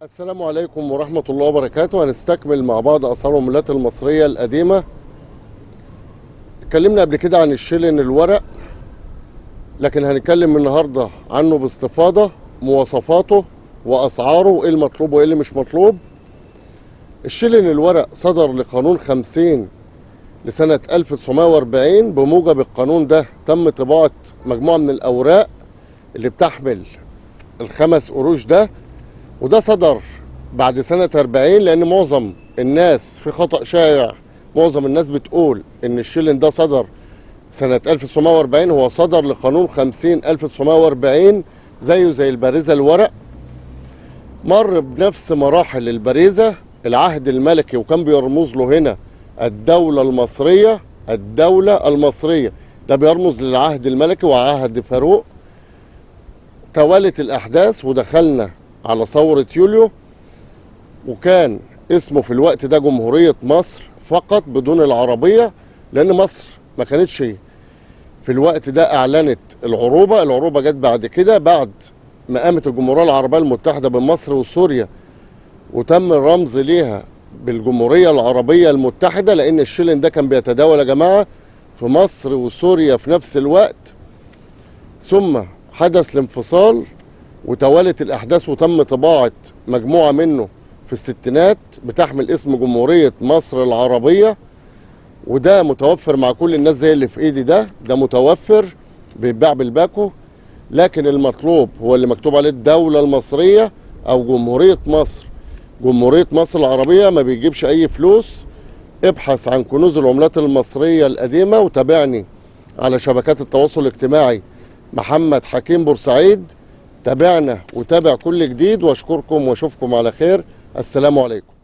السلام عليكم ورحمة الله وبركاته. هنستكمل مع بعض آثار العملات المصرية القديمة. اتكلمنا قبل كده عن الشلن الورق، لكن هنتكلم النهاردة عنه باستفاضة، مواصفاته وأسعاره وإيه المطلوب وإيه اللي مش مطلوب. الشلن الورق صدر لقانون 50 لسنة 1940. بموجب القانون ده تم طباعة مجموعة من الأوراق اللي بتحمل الخمس قروش ده، وده صدر بعد سنة 40، لأن معظم الناس في خطأ شائع، معظم الناس بتقول إن الشلن ده صدر سنة 1940. هو صدر لقانون 50 1940 زيه زي البارزة الورق، مر بنفس مراحل البارزة العهد الملكي، وكان بيرمز له هنا الدولة المصرية. الدولة المصرية ده بيرمز للعهد الملكي وعهد فاروق. توالت الأحداث ودخلنا على ثورة يوليو، وكان اسمه في الوقت ده جمهورية مصر فقط بدون العربية، لأن مصر ما كانتش في الوقت ده أعلنت العروبة. العروبة جت بعد كده، بعد ما قامت الجمهورية العربية المتحدة بين مصر وسوريا، وتم الرمز ليها بالجمهورية العربية المتحدة، لأن الشلن ده كان بيتداول يا جماعة في مصر وسوريا في نفس الوقت. ثم حدث الانفصال وتوالت الأحداث، وتم طباعة مجموعة منه في الستينات بتحمل اسم جمهورية مصر العربية، وده متوفر مع كل الناس زي اللي في ايدي ده متوفر بيتباع بالباكو، لكن المطلوب هو اللي مكتوب عليه الدولة المصرية أو جمهورية مصر. جمهورية مصر العربية ما بيجيبش أي فلوس. ابحث عن كنوز العملات المصرية القديمة وتابعني على شبكات التواصل الاجتماعي محمد حكيم بورسعيد. تابعنا وتابع كل جديد، واشكركم واشوفكم على خير. السلام عليكم.